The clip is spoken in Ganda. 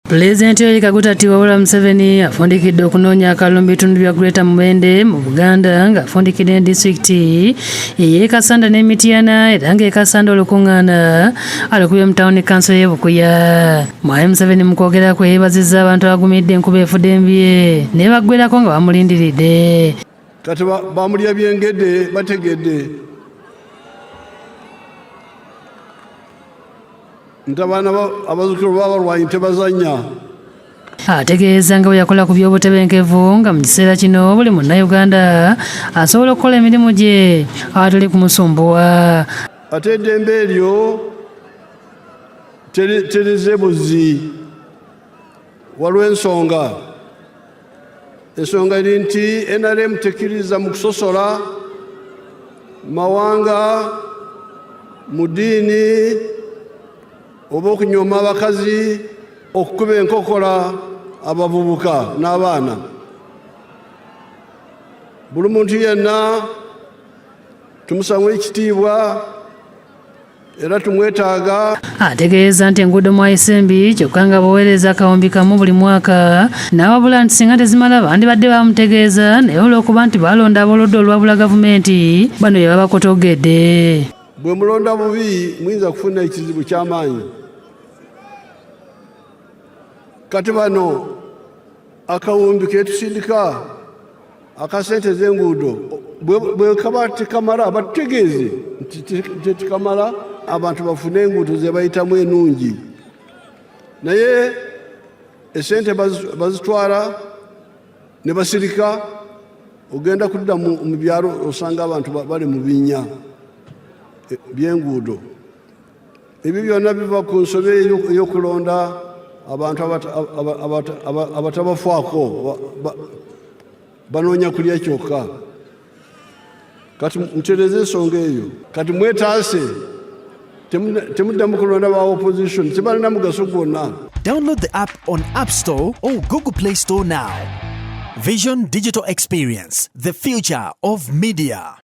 Pulezidenti Yoweri Kaguta Tiwabula Museveni afundikidde okunoonya akalulu mu bitundu bya Greater Mubende mu Buganda ng'afundikidde ne disitulikiti ey'e Kassanda n'e Mityana era ng'e Kassanda olukuŋŋaana alukubye mu tawuni kanso y'e Bukuya. Mwami Museveni mu kwogera kwe yeebazizza abantu abagumidde enkuba efudde embi ne baggwerako nga bamulindiridde. Kati bamulya byengedde bategedde nti abaana abazzukulu b'abalwanyi tebazannya. Ategeeza nga bwe yakola ku by'obutebenkevu nga mu kiseera kino buli Munnayuganda asobola okukola emirimu gye awatali kumusumbuwa. Ate eddembe eryo terize buzzi, waliwo ensonga. Ensonga eri nti NRM tekkiririza mu kusosola mawanga, mu ddiini oba okunyooma abakazi, okukuba enkokola abavubuka n'abaana. Buli muntu yenna tumusamu ekitiibwa era tumwetaaga. Ategeeza nti enguudo mwayise mbi kyokka nga baweereza akawumbi kamu buli mwaka, n'awabula nti singa tezimala bandibadde bamutegeeza, naye olw'okuba nti balonda ab'oludda oluwabula gavumenti bano be babakotogedde. Bwe mulonda bubi muyinza kufuna ekizibu ky'amaanyi. Kati bano akawumbi ketusindika akasente z'enguudo bwe kaba tekamala batutegeeze nti tekamala, abantu bafune enguudo ze bayitamu ennungi, naye esente bazitwala ne basirika. Ogenda kudda mu byalo osanga abantu bali mu binnya by'enguudo. Ebyo byonna biva ku nsobi ey'okulonda abantu abatabafaako, banoonya kulya kyokka. Kati mutereeze ensonga eyo. Kati mwetaase, temuddamu kulonda ba opposition, tebalina mugaso gwonna. Download the app on App Store or Google Play Store now. Vision Digital Experience, the future of media.